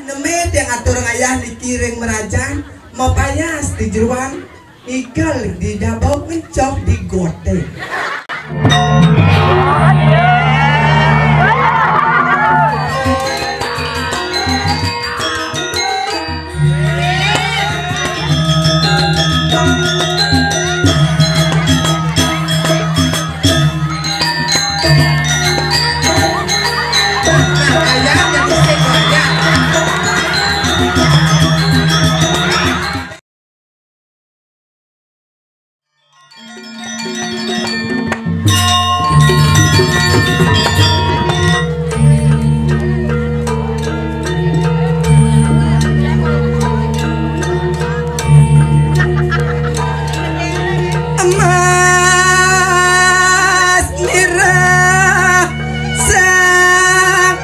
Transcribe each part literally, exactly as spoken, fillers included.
Neme tiang atur ngayah niki ring merajan, mapayas di jeroan, igel di dabau, ngencok di gote. Emas nira sang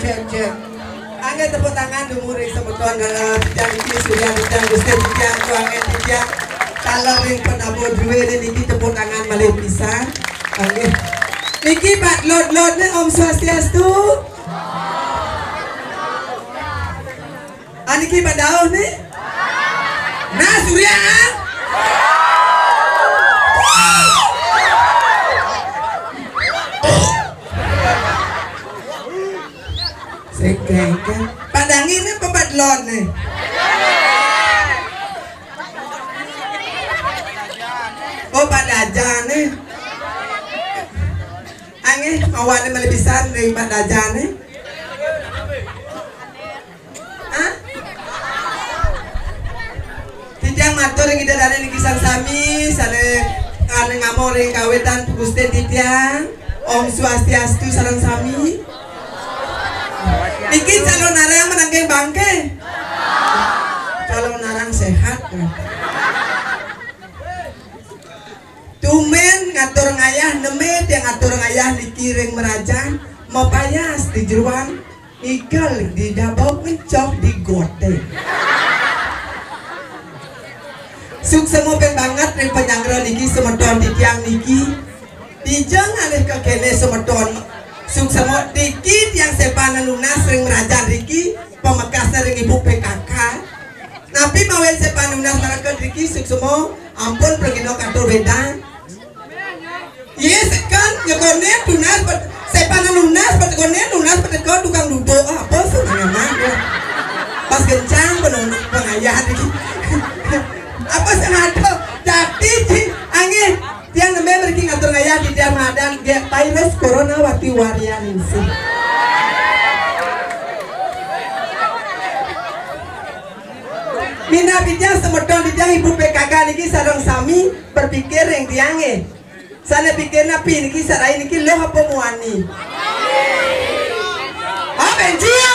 Cek, cek. Anggé tepuk tangan dulu ring semeton, eh, titiang niki, Surya titiang, Gusti titiang, Tuangan titiang. Taler ring penabuh dué niki tepuk tangan malih pisan. Anggé. Niki Pak Lod-Lod né, Om Swastiastu. Ah, niki Pak Dauh né. Nah, Surya. Sekengkeng. Pak Dangi né, Pak Lod né. Kok Pak Dajan nih? Angeh, mawane melebisan ring Pak Dajan nih. Hah? Titiang matur ring Ida Dane niki sareng sami, sane ane ngamong ring kawitan pagustin titiang. Om Swastiastu sareng sami. Niki calonarang menangking bangke. Calonarang sehat. Tumen ngatur ngayah, neme tiang ngatur ngayah niki ring merajan, mapayas di jeroan, ngigel di dabog, ngencok di gote. Suksma pun banget ring panyanggra niki, semeton titiang niki. Dija ngalih ka kene semeton. Suksma niki tiang sepanan nunas ring merajan niki, pamekasne ring Ibu P K K. Napi mawinan sepanan nunas maraga niki, suksma, ampun pragina katur wedang. Ye, seken, nyekone tunas, pet-, sepanan nunas, petengkone nunas, petengko tukang duduk. Ah, apa sih namanya? Pas gencang penonton pengayah niki. Apa sih ada? Jati, ji, angin. Tiang nembe mriki ngatur ngayah di tiang madan ge virus corona wati varian sih. Minab titiang semeton titiang Ibu P K K niki sareng sami berpikir ring tiange. Sane pikir napi niki sarai niki luh apa muani? Ah, benjul.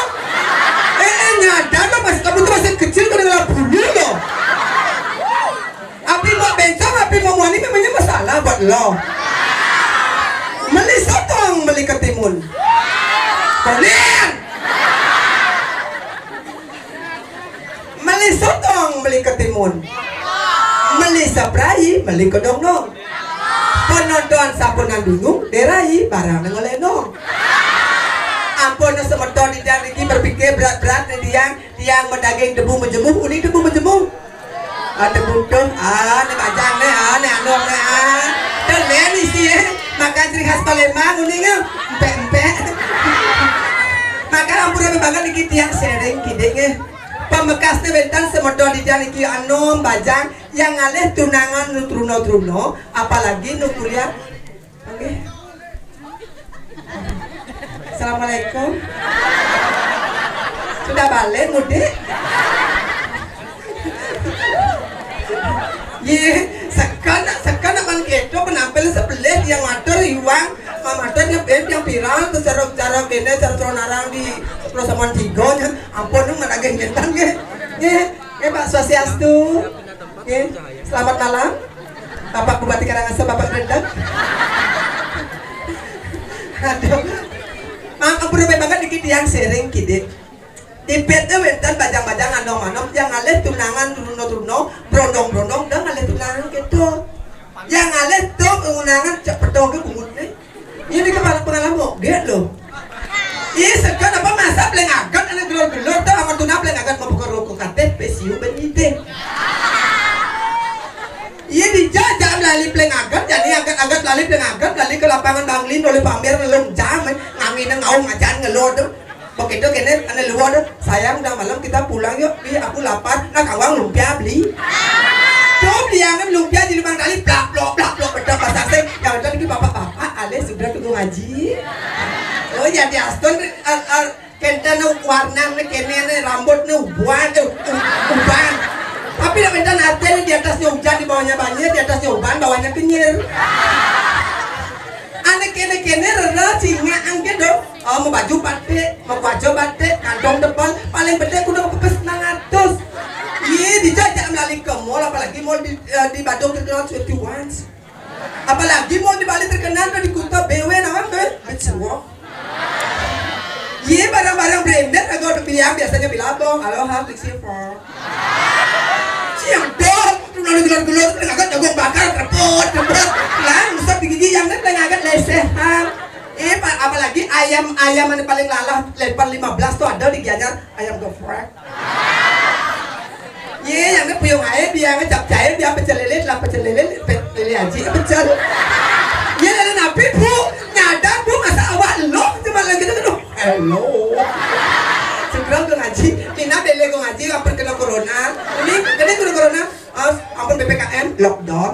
Eh, eh, nyadar lo, masih, kamu tuh masih kecil, kena ngelap bulu lo. Api mau bencong, api mau muani, memangnya masalah buat lo. Meli sotong, meli ketimun. Konen. Meli sotong, meli ketimun. Meli saprai, meli kedongnong. Penonton sapunan bingung, derai barang nang lenong. Ampun semeton titiang niki berpikir berat-berat nih tiang, tiang medaging debu mejemuh, uning debu mejemuh. Ah, debu tuh, ah, nih bajang nih, ah, nih anong nih, ah. Telen isi ya, makan ciri khas Palembang, uning ah, empek-empek. Maka ampun rame banget niki tiang sharing kidik nih. Pamekasne wenten semeton titiang niki anom bajang yang ngalih tunangan nu truna-truna, apalagi nu kuliah. Oke. Assalamualaikum. Sudah balik mudik? Ye, sekan, sekan aman keto penampil sebelah yang matur iwang, matur nyebet yang viral, terus cara, cara kene, cara cara narang di sepuluh saman tiga, ya. Ampun, nu menagih nyetan, ya. Ya, ya, Pak Swastiastu. Ya, selamat malam. Bapak Bupati Karangasem, Bapak Gredeg. Aduh. Maaf, ampun, rame banget niki tiang sharing kidik. Ipetne wenten bajang-bajang anom-anom, yang ngalih tunangan truna-truna, brondong-brondong, dah ngalih tunangan gitu. Yang ngalih tuh tunangan cek pedong ke bungut nih. Ini kepala pengalaman, dia loh. Ih, segan apa masa pleng agat, anak gelor-gelor tuh, amat tuna pleng agat mau buka rokok kateh, pesiu benyite. Iya, dija jam lali pleng agat, jadi agat-agat lali pleng agat, lali ke lapangan Bangli, oleh pamer ngelung jam, eh. Ngangin ngaung ajan ngelor tuh. Begitu kene, ane luar tuh, "Sayang, udah malam, kita pulang yuk. Ih, aku lapar." Nah, kawang lumpia beli. Tuh, beli angan lumpia di lubang tali, plak, plok, plak, plok, bedak pasar teh. Yang ada lagi bapak-bapak, alih sudah tunggu ngaji. Oh, jadi Aston, eh, eh, kenten warna nih, kene nih, rambut nih, uban, eh, u-, uban. Tapi dah kenten artinya di atasnya hujan, di bawahnya banjir, di atasnya uban, bawahnya kenyir. Ane kene-kene rera singa angge dong. Oh, mau baju batik, mau kuaco batik, kantong tebal, paling betik kudu kepepes enam ratus. Iya, dijajak melali ke mall, apalagi mall di, eh, di Badung terkenal twenty one. Apalagi mall di Bali terkenal tuh di Kuta B W nama tuh, Beach Walk. Iya, barang-barang branded, aku udah bilang biasanya Billabong, Aloha, Quicksilver. Siang dong, lu lalu gelor-gelor, paling agak jagung bakar, krepot, krepot. Lah, usah di gigi yang nih, paling agak lesehan. Eh, pa-, apalagi ayam, ayam yang paling lalah, lebar lima belas tuh ada di Gianyar, ayam geprek. Ye, yang nih puyung ae, biar ngecap jahe, biar pecel lele, lah pecel lele, pe-, lele aji, pecel. Ye, lele napi, Bu? Nyadar, Bu, masa awak lo, cuma lagi tuh, aduh. Hello. Segera ke ngaji. Mina bele ke ngaji, ampun kena corona. Ini, kena kena corona. Ah, ampun P P K M, lockdown.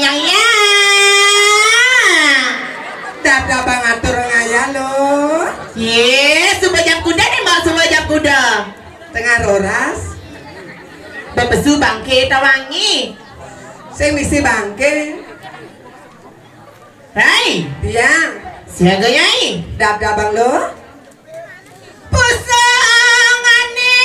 yang ya. Dap-dap ngatur ngaya lo. Ye, suba jam kuda nih, Mbak, suba jam kuda. Tengah roras. Bebesu bangke tawangi. Sing misi bangke. Rai. Tiang. Siaga nyai. Dap-dap bang lo. Pusangane.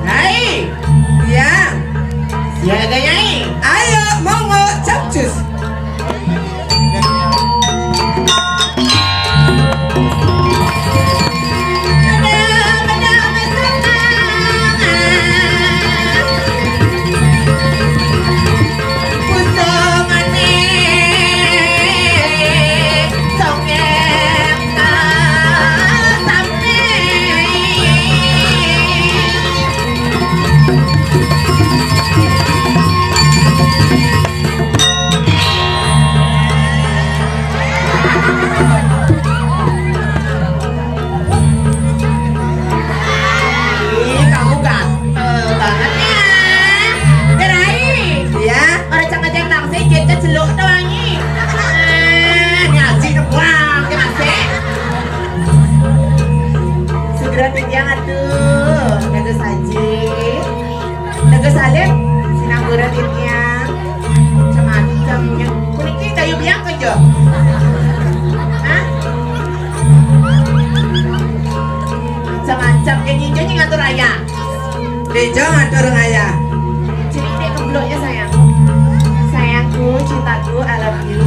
Hai. Ya. Siaga nyai. Ayo, monggo, capcus. Ih, kamu gatel banget ya. Gerai. Iya. Orang cang ngejeng nang sih, kita celuk doang nih. Eh, ngaji buang, dia masih. Segera tinggi atuh, kata saji. Tegas alit, sinamburan titiang. Macam-macam ya. Puniki dayu biang aja. Hah? Macam-macam ya, nyinjo ngatur ayah. Nyinjo ngatur ayah. Jadi dia kebloknya sayang. Sayangku, cintaku, I love you.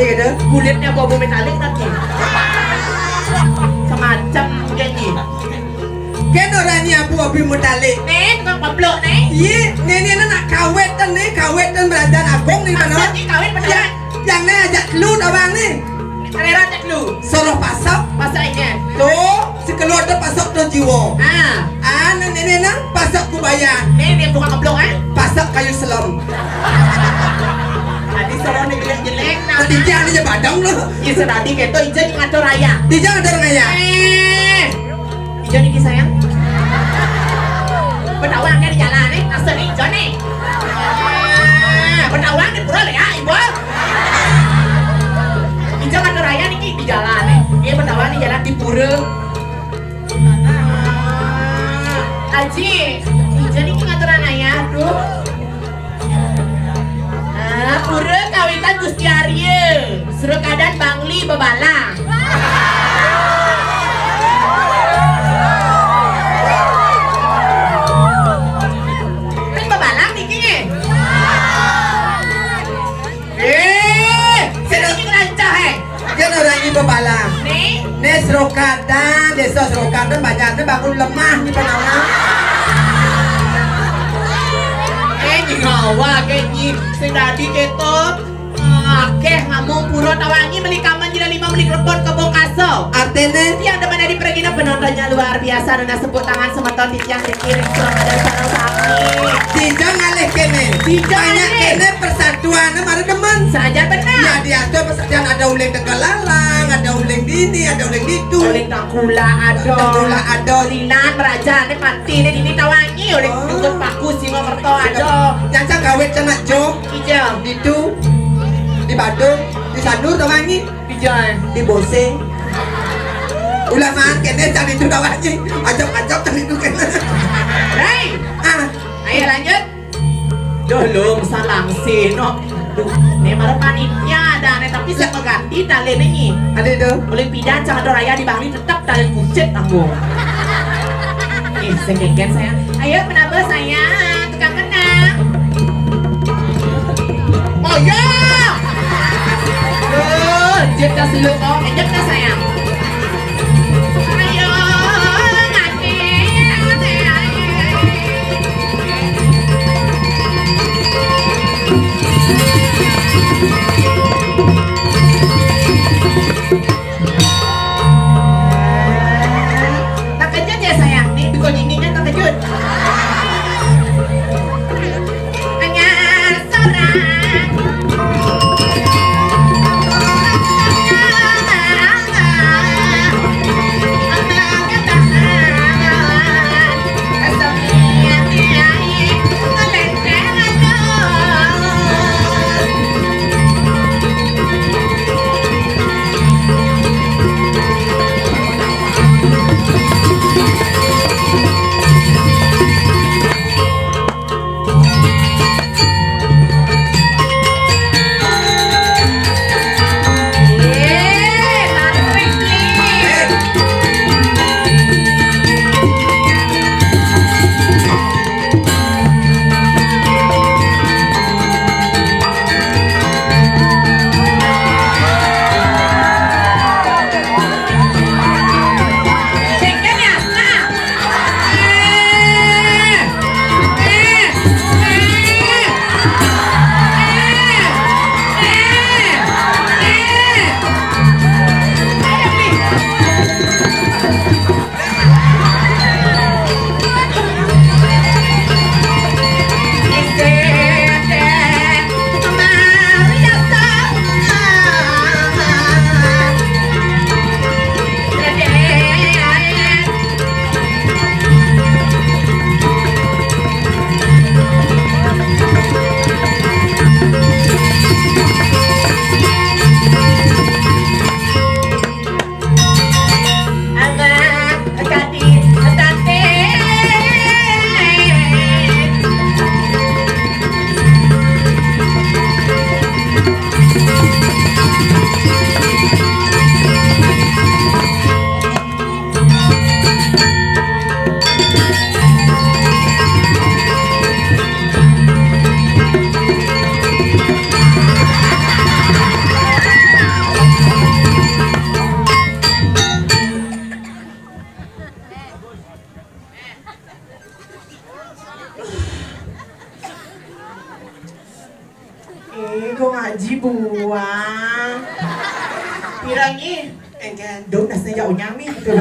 Gitu. Kulitnya bau-bau metalik nanti. Semacam kayak gini. Kan orangnya Abu Abi Mutalik. Nih, tukang pablok nih. Iya, nih, nih, nih, nak kawetan nih, kawetan berajaan agung nih, mana? Maksudnya kawet beneran? Ya, yang nih ajak lu, abang nih. Selera cek lu. Suruh pasok. Pasok ini. Tuh, sekeluarga pasok tuh jiwa. Ah. Ah, nih, nih, nih, nang pasok kubaya. Nih, nih, tukang keblok, eh? Pasok kayu selom. Tadi suruh nih jelek-jelek, nah. Tadi dia aja badang lu. Iya, sedadi gitu, ijo ngatur raya. Ijo ngatur raya. Eh. Ijo niki sayang. Betawa nih di jalan nih, asal ijo nih. Ah, betawa di pura ya, ibu. Ijo ngatur raya niki di jalan nih. Iya, betawa di jalan di pura. Ah, Aji, ijo niki ngaturan ayah, duh. Ah, pura kawitan Gusti Arya, Srakadan Bangli bebalang. Kan bebalang niki. Eh, sing niki rancah, eh. Kan orang ini bebalang. Nih. Nih Srakadan, desa Srakadan banyak nih bangun lemah nih penawar. Eh, nyi gawa, kayak nyi. Sing dadi keto. Akeh ngamung pura Tawangi, meli kamen jila lima, meli klepon kebo kaso. Artine? Tiang demen adi pergina penontonnya luar biasa, nuna sepuk tangan semeton titiang dikir ring Srakadan sareng sami. Tijo ngalih kene. Tijo banyak ngalih. Kene persatuan, mara demen. Saja benar. Ya, diatur persatuan, ada uling Tegalalang, ada uling dini, ada uling ditu. Uling Tangkula ada. Tangkula ada. Linan, Meraja, ini mati, ini dini Tawangi, uling. Oh. Dukun Paku, Singo Merto ada. Nyacang kawit cenat jo. Ijo. Ditu, di Badung, di Sanur, Tawangi. Ijo, eh. Di Bose. Ulah maan kene cari itu Tawangi. Ajak-ajak cari itu kene. Hei. Ah. Ayo lanjut. Duh, lu salah sih, no. Duh, nih, mara panitia ada nih, tapi saya mengganti tali nih. Ada itu. Boleh pindah, jangan raya di Bali. Tetep tali kucit aku. Ih, sing kengken sayang. Ayo, kenapa sayang? Tukang kenang. Oh ya. Tuh, jet tas lu kok. Jet tas sayang. Ayo, mati. Terkejut ya sayang, nih dukun ini kan terkejut. Hanya seorang. Buang. Pirang ih? Engken, dong nasnya jauh nyami gitu.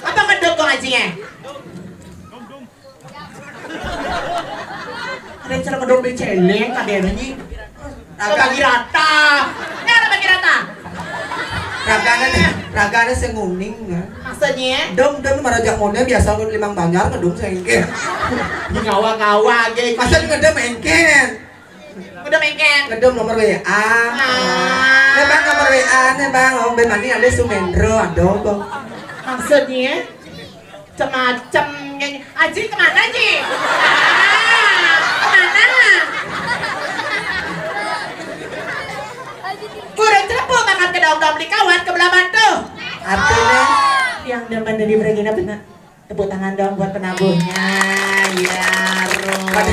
Apa ngedok dong anjingnya? Ada cara ngedok beceleng kadena nyi. Raga bagi rata. Ini ada bagi rata. Ragana, ragana sing nguning, ya. Maksudnya? Dong, dong marajak model biasa limang banjar ngedong sengke. Di ngawa-ngawa ge. Masa ngedong engken? Udah mengken. Ngedom nomor W A. Ah. Nih bang, nomor W A nih bang. Oh, ben mani ada Sumendro, ada bang. Maksudnya? Cemacem nyanyi. Aji kemana Ji? Ah, kemana? Kurang celepuk banget ke daun-daun beli kawat ke belah batu. Artinya? Yang demen dari Bragina benar. Tepuk tangan dong buat penabuhnya. Ya, Rum. Ada,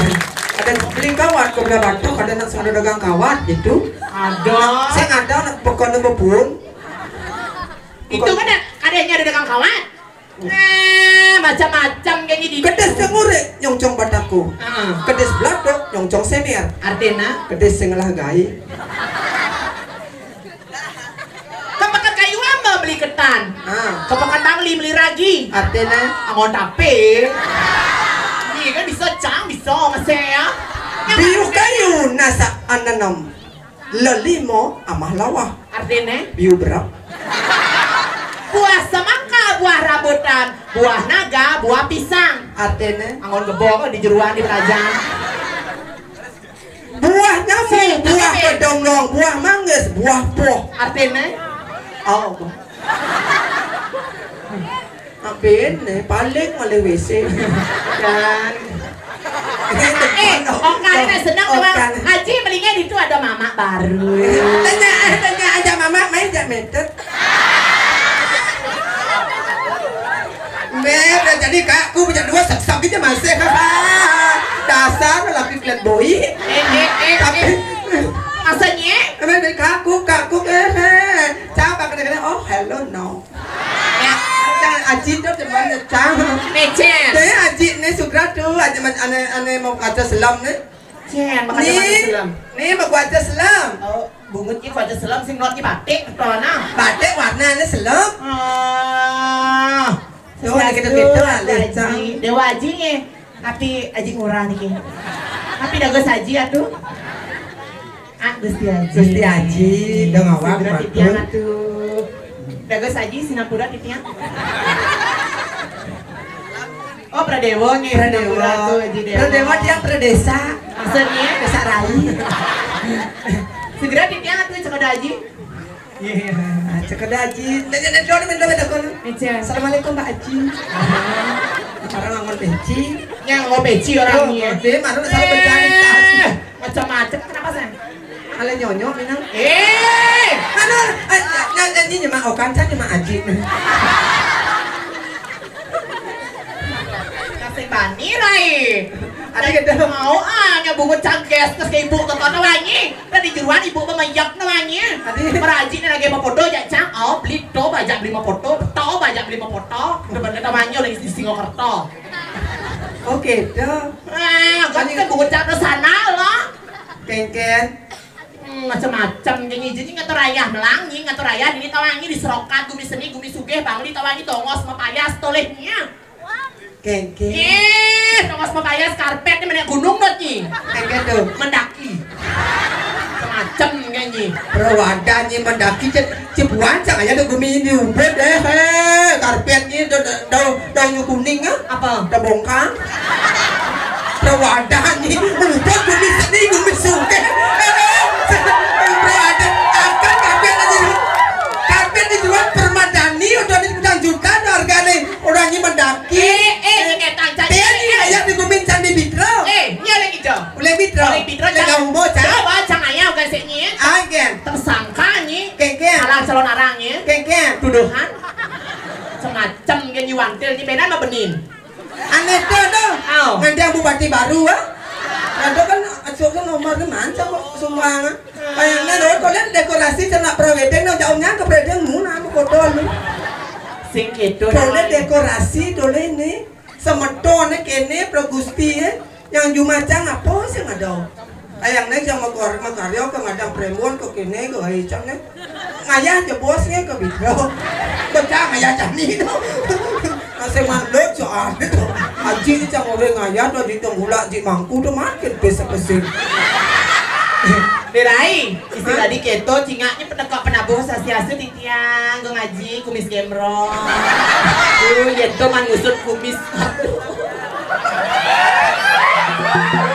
ada beli kawat ke belah batu, ada nak sudah dagang kawat gitu. Ada. Saya ada nak pokoknya bebun. Itu kan ada, adanya ada dagang kawat. Nah, macam-macam kayak gini. Kedes sengure nyongcong bataku. Heeh. Kedes belatok nyongcong semer. Artinya? Kedes sengelah gai. Ke Pekan Kayu Amba beli ketan. Ah. Ke Pekan Bangli beli ragi. Artinya? Angon tape. Iya kan bisa cang, bisa masih ya. Biu kayu nasa ananom. Lelimo amah lawah. Artinya? Biu berak. Buah semangka, buah rambutan, buah naga, buah pisang. Artinya? Angon gebok di jeruan di kerajaan. Buah nyamuk, buah kedonglong, buah manggis, buah poh. Artinya? Oh. Apin nih, paling oleh W C. Dan eh, Okan, senang doang. Haji, mendingan itu ada mamak baru. Tanya, eh, tanya aja mamak, main jak metet. Nih, udah jadi kak, aku punya dua seksok gitu masih. Dasar laki flat boy. Eh, eh, eh, tapi eh. Masanya? Emang dari kakku, kakku, eh, eh. Siapa kena-kena? Oh, hello, no. Ya. Jangan aji tuh, cuman nyecang. Mecen. Deh, aji nih, Sugra tuh, aja mas, ane, ane mau kaca selam nih. Cen, mau kaca selam. Nih, mau kaca selam. Oh. Bungut ki kuaca selam sing not ki batik, tona. Batik warnanya selam. Ah. Tuh, ada gitu-gitu, Dewa Aji. Dewa Aji nih. Tapi Aji ngurah nih. Tapi dago saji atuh. Ah, Gusti Aji. Gusti Aji, dong awak. Segera titiang atuh. Dago saji sinampura titiang. Oh, Pradewo nih, Pradewo. Sinampura tuh, Aji Dewo. Pradewo dia Pradesa. Maksudnya? Desa Rai. Segera titiang tuh cek ada Aji. Iya, cek ada Aji. Nanya nanya dulu minta minta kono. Assalamualaikum Pak Aji. Orang ngomong peci. Yang ngomong peci orang ini. Dia mana salah bercanda. Macam-macam kenapa saya? Ale nyonyo minang. Eh, anu, nyanyi nyemak Okan, saya nyemak Aji. Kasih bani rai. Ada gitu. Mau ah, nyabungut cangkes terus ke ibu ke kota wangi. Tadi jeruan ibu pemeyak na wangi. Tadi. Meraji na lagi mau foto aja cang. Oh, beli to bajak beli mau foto, to bajak beli mau foto. Depan kota wangi oleh di Singokerto. Oke, dah. Ah, kan kita bungut cangkes sana lah. Kengken. Hmm, macam-macam nyanyi jadi ngatur ayah melangi ngatur ayah dini tawangi di serokat gumi seni gumi sugih bangli tawangi tongos mapayas tolehnya. Kengke. Ih, tongos mapayas karpet ini mana gunung dot nyi. Kengke tuh. Mendaki. Macam-macam nyanyi. Perawadan nyi mendaki cek cepuan cak aja tuh gumi ini ubed deh. Karpet nyi do do do nyukuning ah. Apa? Tebongkang. Rawadan nih, udah gumi seni, gumi sugih. Rawadan, akan kabeh aja. Kabeh dijual permadani, udah ini jutaan harganya. Orang ini mendaki. Eh, eh, ini kayak tanja. Dia ini kayak di gumi Candi Bidro. Eh, ini ada gitu. Boleh Bidro. Boleh Bidro, Boleh jangan. Gak umbo, cak. Coba, jangan ya, oke, sini. Agen. Tersangka nih. Kengkeng. Salah calon arangnya. Kengkeng. Tuduhan. Semacam kayak nyiwantil, ini benar apa benin? Aneh tuh, tuh. Aw. Nanti yang bupati baru, ah. Nanti kan asuh kan nomor ni manca kok semua. Kayaknya lo kalian dekorasi kena prewedding no jauhnya ke prewedding mu nama foto lu. Sing itu. Boleh dekorasi, boleh ni. Semeton ni kene Pro Gusti eh. Yang jumacang apa sih ada? Ayang né cang makor-, makarya ka ngadang prémbon ka kéné ka ai cang né. Ngayah ja bos né ka bida. Becak ngayah cang né to. Masih manut soal to. Aji né cang orang ngayah to di Tengkulak ji mangku to makin pesek-pesek. Dirai, istilah di kéto cingaknya penegak penabuh sasiasu di tiang, gue ngaji, kumis gembrong. Tuh, ya tuh man ngusut kumis.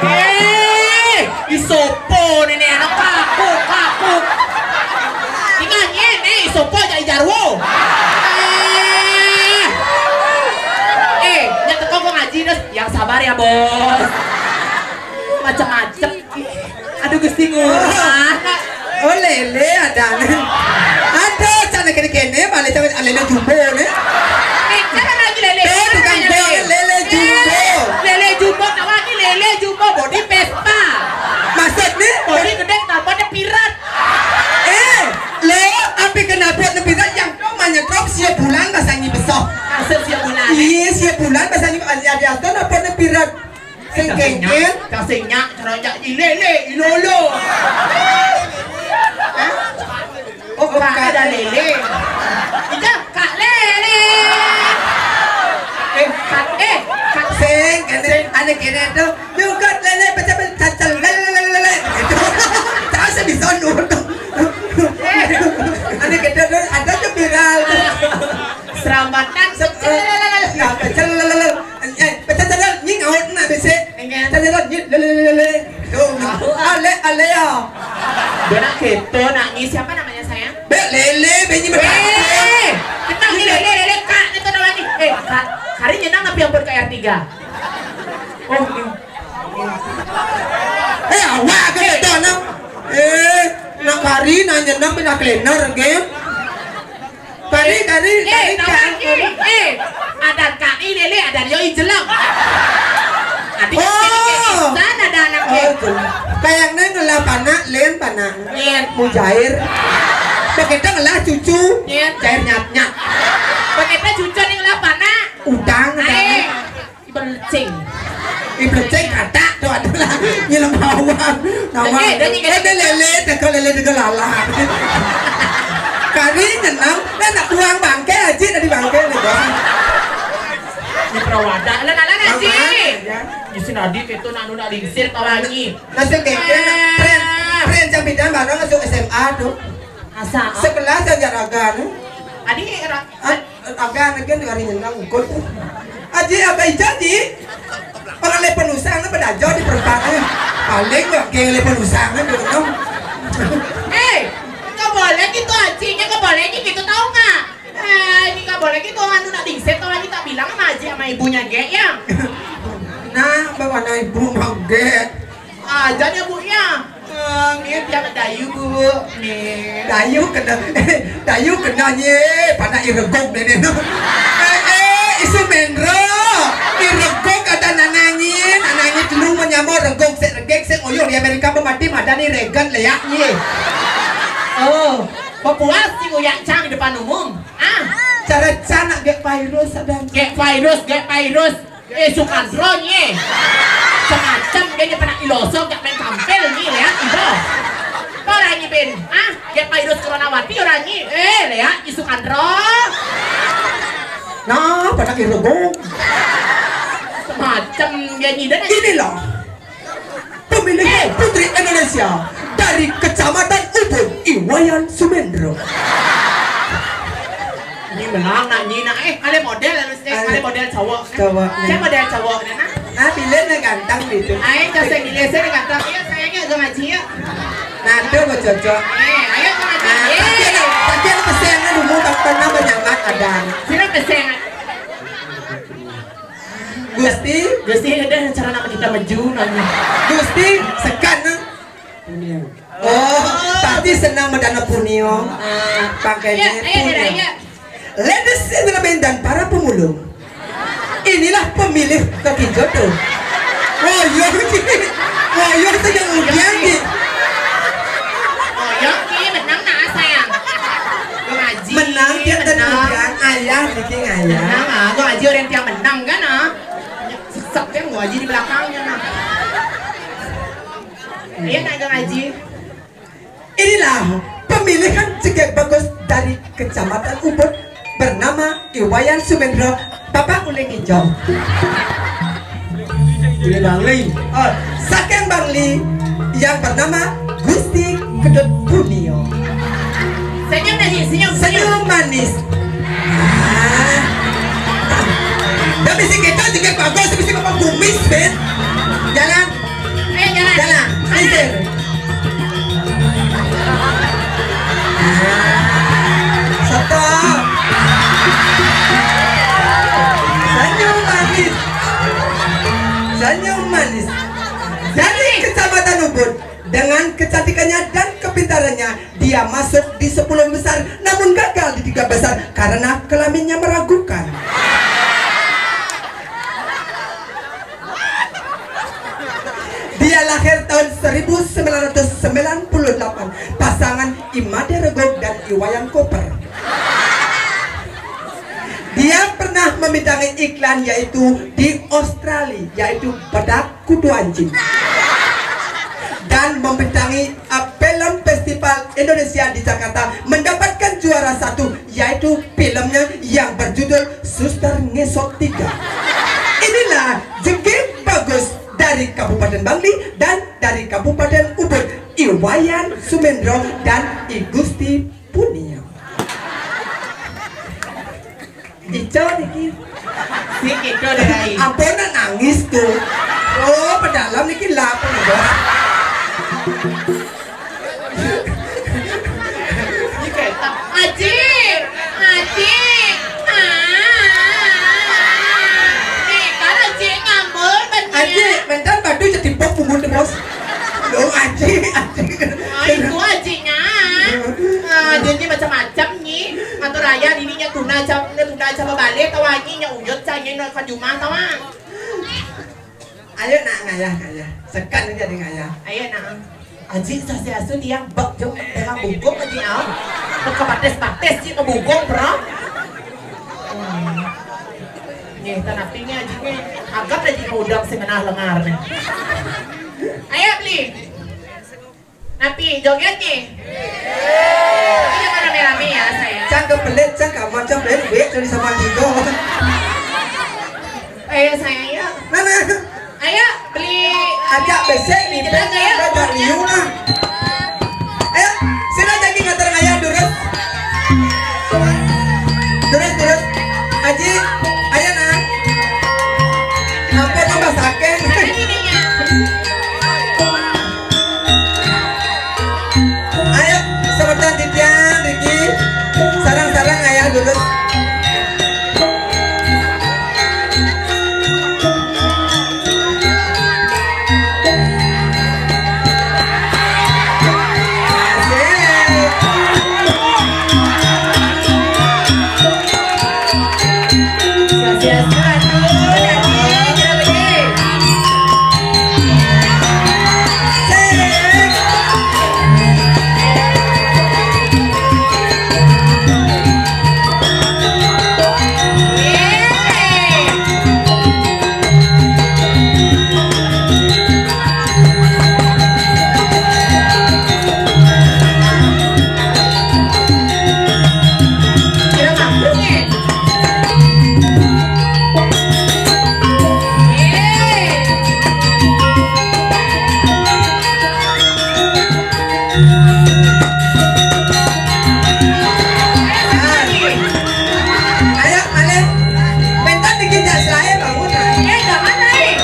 Eh, isopo nenek anak kaku, kaku. Ingat, eh, isopo jadi jarwo. Eh, eh, nya teko gue ngaji terus, yang sabar ya, Bos. Macem-macem. Aduh, Gusti ngurah. Oh, lélé ada. Aduh, cang kéné-kéné, balik cang lélé jumbo né. Eh, cang lagi lélé. Eh, tukang bol, lélé jumbo. Eh, lélé jumbo, tawa ni lélé jumbo, bodi Vespa. Maksud né? Bodi gedé, knalpotnya pirat. Eh, lo, api knalpotnya pirat yang kau manyetop sia bulan bahasa ini besok. Maksud sia bulan. Iya, sia bulan bahasa ini ada, ada knalpotnya pirat. Sing kéngkén. Cang sing nyak, cara nyak ilélé, ilolo. Hah? Oh, Kak ada lélé. Ija, Kak Lélé. Eh, Kak, eh, Kak. Sing, kéné, ané kéné to. Juga lélé, pecah, pecah, cacel, lélé, lélé, lélé. Itu. Tahu sih bisa nurut. Eh. Ané kéné to, ada tuh viral. Seramatan. Sep-, eh, nah, pecah, lélé, lélé. Eh, pecah sadar, nyi ngaut nak bisi. Enggak. Pecah sadar, nyi, lele, lele, lele. Tuh, ale, ale ya. Dia nak keto, nak nyi. Siapa namanya, sayang? Bek lele, bek nyi. Eh, kita nyi lele, lele, kak, itu namanya. Eh, kak, hari nyenang tapi ampun ke R tiga. Oh, iya. Eh, awak ke keto, nak. Eh, nak kari, nak nyenang, nak klener, game. Kari, kari, eh, kari, tahu kari, lagi? Kari. Eh, adan kani lele, adan yo ijelam. Adi, oh, sana ada anak. Oh, itu. Kayaknya ngelah panak, len panak. Len. Mujair. Begitu ngelah cucu. Len. Cair nyat-nyat. Begitu cucu nih ngelah panak. Utang, utang. Eh. Iblecing. Iblecing katak to adalah nyelem bawang. Nama? Eh, dia nyingkir. Eh, dia lele, tegel lele, tegel lalat. Kari nyenam, dia nak buang bangke aja dari bangke nih, Bos. Di perawada, lah, lah, lah, Mama, sih. Ya. Di sini adik itu nak nuna lingsir kawangi. Nasi keke, nak tren, tren jam bidang bareng masuk S M A tuh. Asa. Sekelas aja raga nih. Adik, ra- Ah, agak anak kan hari nyenang ikut. Aji, apa ija, Ji? Orang lepen usang, apa dajo di perempatan? Paling gak geng lepen usang, kan, dulu, dong. Eh, nggak boleh gitu, Aji. Nggak boleh gitu, tahu nggak? Eh, ini nggak boleh gitu. Anu, nak dingset, kalau lagi tak bilang sama Aji, sama ibunya, Ge, ya? Nah, bawa anak ibu, mau Ge. Aja nih, Bu, ya. Eh, nggih, tiang dayu, Bu. Nggih. Dayu kena, dayu kena nye, pada iregog dene. Eh, eh, isu mendro. Iregog ada nananyin, nananyin dulu menyamar regog, sik regeg, sik ngoyong di Amerika pemati, mada nih Reagan leak nye. Oh, pepuas sih ngoyak cang di depan umum. Ah. Cara cang nak get virus ada. Get virus, get virus. Eh, Sukandro nye. Semacam dia nye pernah ilosok, jak main kampel nye, lihat, itu. Apa orang nye, Ben? Ah, dia virus coronawati orang nye. Eh, lihat, i Sukandro. Nah, pada iregong. Semacam dia nye, dan inilah pemilih, eh, Putri Indonesia dari Kecamatan Ubud, Iwayan Sumendro. Ini belang nak, ini nak. Eh, ada model harus deh, ada model cowok. Cowok. Saya model cowok, nah. Nah, pilih nih ganteng gitu. Ayo, cocok pilih, saya ganteng. Iya, sayangnya agak ngaji ya. Nah, tuh mau cocok. Eh, ayo, agak ngaji. Nah, tapi ada, tapi ada pesengan dulu, tak pernah banyak ada. Sila pesengan. Gusti. Gusti, ada cara nama kita maju, nanya. Gusti, sekan, nah. Punio. Oh, pasti senang medana punio. Ah. Pakainya, iya, iya, punio. Iya, iya. Ladies and gentlemen dan para pemulung, inilah pemilih kaki jodoh. Woyong ki, woyong itu yang ujian ki. Woyong ki, menang nak, sayang. Gue ngaji, menang tiap dan menang. Ujian, ayah bikin ayah. Menang, ah, gue ngaji orang tiap menang kan, ah. Sesek kan gue ngaji di belakangnya, nah. Iya, nak ngaji. Inilah pemilihan jegég bagus dari Kecamatan Ubud bernama I Wayan Sumendro, Bapak Uling Ijo. Ini Bangli. Oh, saking Bangli yang bernama Gusti Kedut Punio. Senyum lagi, senyum, senyum. Senyum manis. Ah. Dah bisi kita juga bagus, bisi bapak kumis, Ben. Jalan. Ayo, jalan. Jalan. Ayo. Stop. Senyum manis. Senyum manis. Dari Kecamatan Ubud, dengan kecantikannya dan kepintarannya, dia masuk di sepuluh besar, namun gagal di tiga besar karena kelaminnya meragukan. Dia lahir tahun seribu sembilan ratus sembilan puluh delapan, pasangan Imade Regog dan Iwayan Koper. Dia pernah membintangi iklan, yaitu di Australia, yaitu bedak kutu anjing. Dan membintangi, uh, film festival Indonesia di Jakarta, mendapatkan juara satu, yaitu filmnya yang berjudul Suster Ngesot tiga. Inilah jegég bagus dari Kabupaten Bangli dan dari Kabupaten Ubud, I Wayan Sumendro dan I Gusti Punio. Ijo niki. Sik ijo deh, Rai. Ampun, nangis tuh. Oh, pedalam niki lha, Bos. Iki ketok. Aji, Aji. Ah. Eh, kan Aji ngambul bener. Aji, mentan badu jadi pok pungut, Bos. Loh, Aji, Aji. Ah, itu Ajinya. Ah, dia ni macam-macam ni. Ngatur ayah dini nya tuna jam, nya tuna jam balik, tawa Aji nya uyut, saya nya nak ke rumah, tawa. Ayo nak ngayah, ngayah. Sekan ni jadi ngayah. Ayo nak. Aji sasiasu dia bak jom dengan bungkung Aji au. Bukan batis-batis je ke bungkung, bro. Hmm. Nih, tanapi ni Aji ni. Agak Aji ke udang si menah lengar ni. Ayo, beli. Napi, joget ni. Ini jangan rame-rame ya, sayang. Cang kepelit, cang kamar, cang pelit, wek, cari sama tiga. Ayo, sayang, yuk. Mana? Ayo, beli. Ajak besek ni, Kita besek, ayo. Ajak liu lah. Ayo, sila jadi ngatur ngayah durus. Durus, durus. Aji, ayo nah. Ampun, tambah sakit. Mana ininya? Ayo, semeton titiang, Riki. Sarang-sarang ngayah dulu. Asik. Swastiastu, Ratu, Dadi, Jero Gede. Ayo, malih. Bentar dikit jak selae bangun, ah. Eh, jangan, eh.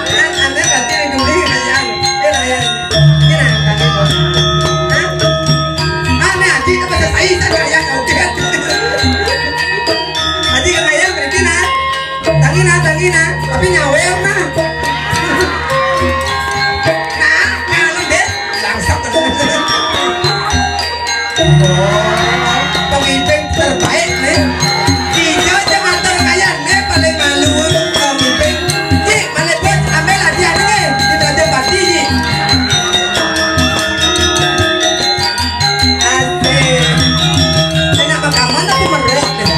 Kan anda ganti yang dulu, ya, ya. Eh, lah, ya. Ini lah, ganti, Bos. Hah? Ah, ini Aji, itu bahasa saya, saya nggak yang oke. Aji, kang ayam, berhenti, nah. Tangi nah, tangi nah. Tapi nyawer nah. Nah, nah, lu deh. Langsap temen. Oh, pemimpin terbaik nih. Ijo aja matur kaya nih paling malu pemimpin. Cik, balik bos, ambil hadiah nih. Kita aja pasti, Cik. Asik. Enak rekaman apa merek nih?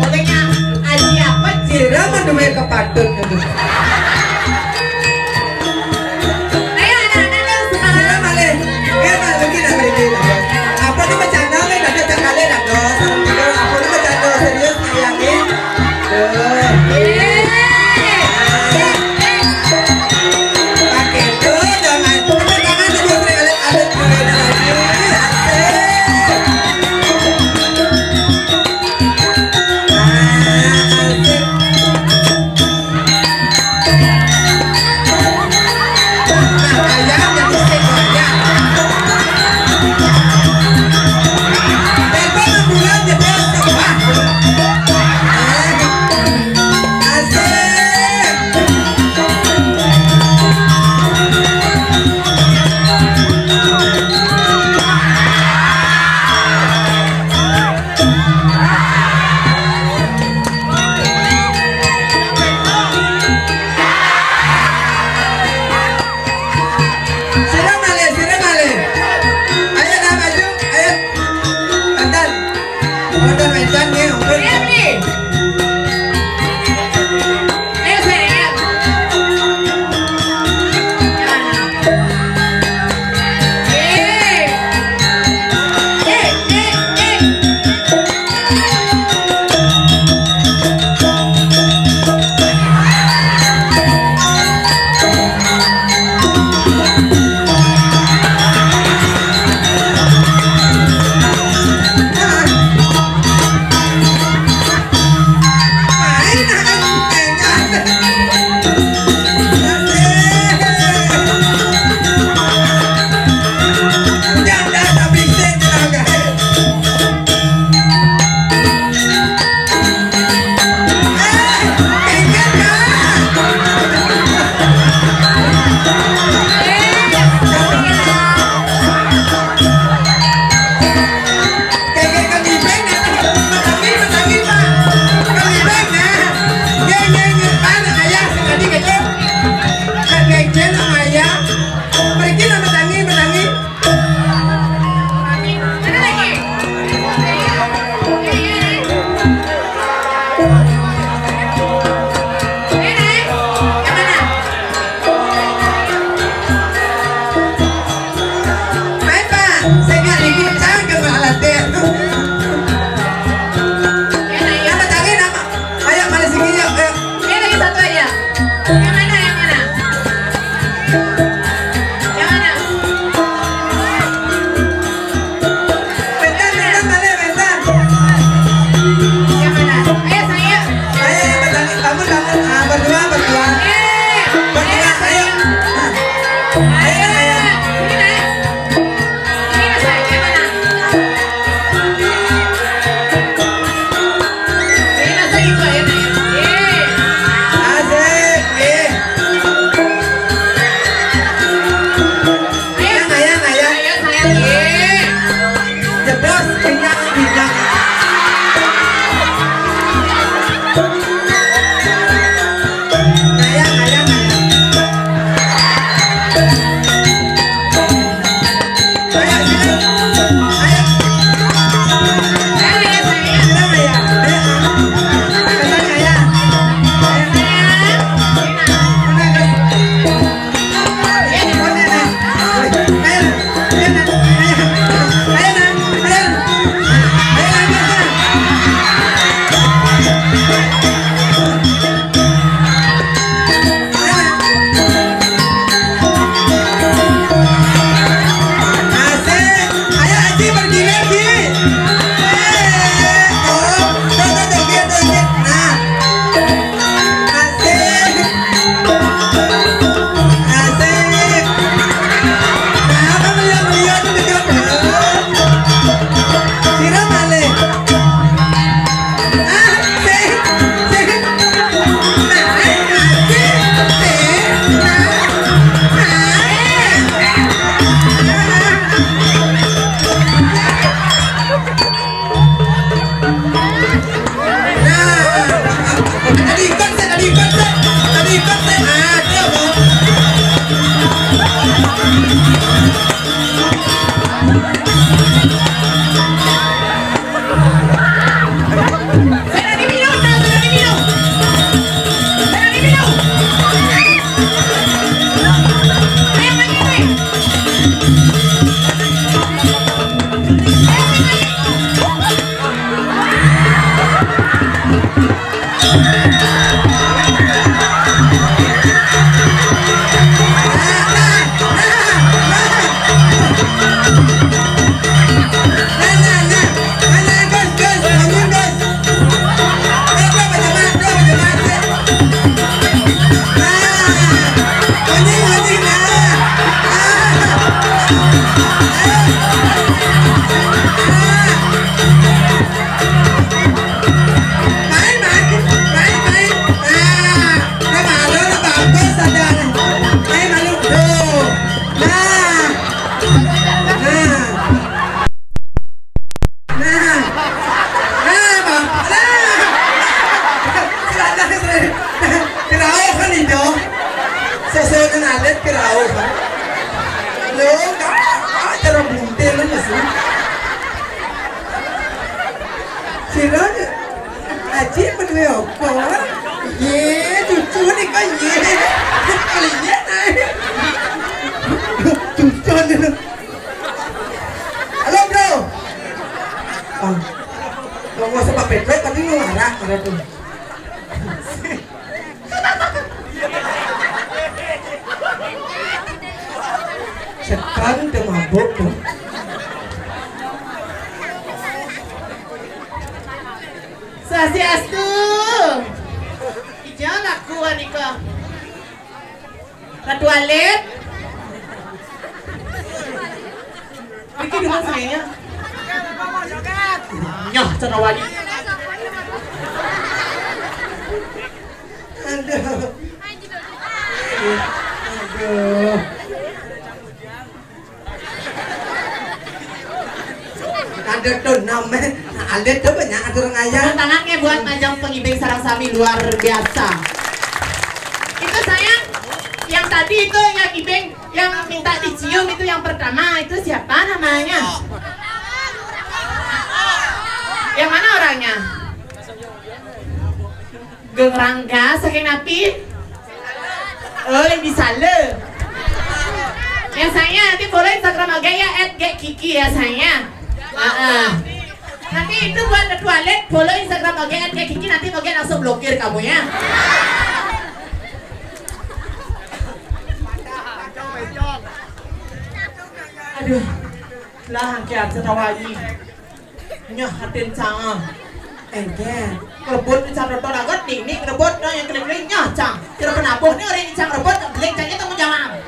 Olehnya aji apa? Sira menduwe kepatut itu. Ayo anak-anak yang sekarang. Sira malih. Eh, malih kita beri. Apa tu bercanda, eh, ada cakale dah, dos. Apa tu bercanda serius, sayang, eh? Dos. Eh. Pakai tu, jangan. Tepuk tangan, terus, alit-alit, alit, alit, alit. Asik. Ah, asik. Sira malih, sira malih. Ayo, dah maju, ayo. Bantal. Bantal, bantal, nih, ampun. Ayo, nih. Ayo, sayang. Eh. Eh, eh, eh. Sira, Aji, madué apa? Yé, cucu né kok yé. Kalinya naik. Cucu né. Halo, Bro. Ah. Ngomong sama Petruk, tapi ngarah, ngarah tuh. Sekan udah mabuk tuh. Swastiastu. Ija laku anika. Ratu Alit. Iki dengan saya. Nyah, cara wali. Aduh. Aduh. Ada tuh namanya. Nah, ada tuh banyak ada orang ayam. Tangannya buat Majang Pengibing sareng sami luar biasa. Itu sayang, yang tadi itu yang ibing yang minta dicium itu yang pertama itu siapa namanya? Yang mana orangnya? Geng Rangga saking napi? Oh, lebih salah. Ya saya nanti follow Instagram Aga ya at kiki ya saya. Heeh. Nanti itu buat Ratu Alit, follow Instagram Aga at kiki, nanti Aga langsung blokir kamu ya. Aduh. Lah, angke aja tawayi. Nyah atin cang. Engke. Rebut ni cang rebut agot ni, ni rebut no yang keliling-keliling nyah cang. Kira penabuh ni orang ni cang rebut, keliling cang itu menjawab.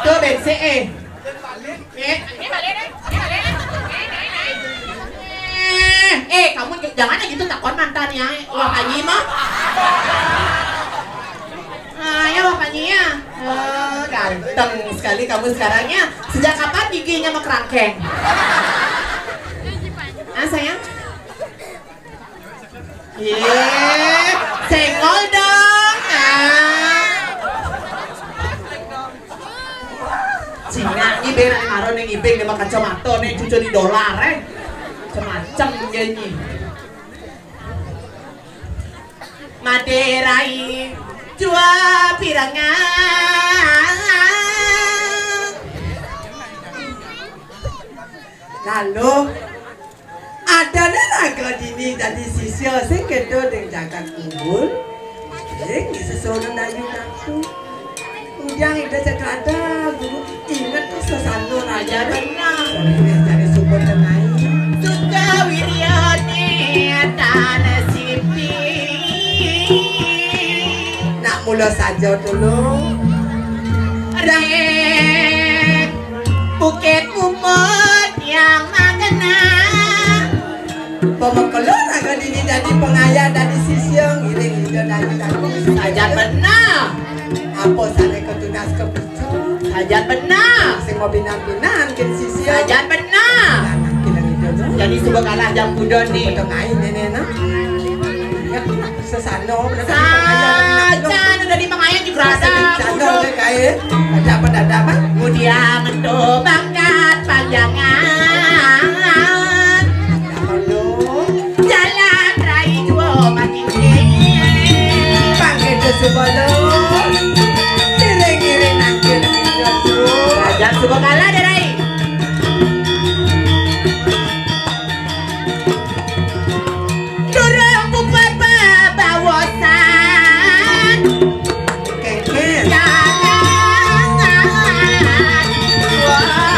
Tuh bensin eh. Eh, eh, eh, kamu j- jangan aja gitu takon mantan ya. Wah, Panji mah. Ah, ya Wah Panji ya. Eh, ganteng sekali kamu sekarang ya. Sejak kapan giginya mah kerangkeng? Ah, sayang. Iya, senggol dong. Ah. Cina ini bera maro neng ibing dia mah kacamata neng cucu di dolar eh. Macam-macam dia ini. Maderai jua pirangan. Lalu Adané raga dini dadi sisya sing kéto ning jagat Kumbul, ing sesono dayu natu. Ujang Ida Cakrada, Guru, inget sesano raga. Ajar bener. Wis jare sumber tenai. Suka wiryane tanah sipi. Nak mula saja dulu. Rek Bukit Umut yang magena. Pemekelo raga dini dadi pengayah dadi sisya ngiring Ida Dayu Daku. Sajan bener. Apa sane ketunas kepicu? Sajan bener. Sing mau binan-binan kin sisya. Sajan bener. Binan kin Ida tu. Jadi suba kalah jam kuda ni. Betul main nenek nak. Ya, sesano bener. Sajan udah di pengayah di berasa. Sesano kuda. Dek kae. Ada apa, ada apa? Mudiang ento bangkat panjangan. Jalan rai jua matinggi. Pangke tu sebelum. Iring-iring nangkil kita tu. Raja suba kalah deh, Rai. Durung puput bebawosan. Kéngkén. Jangan. Wah,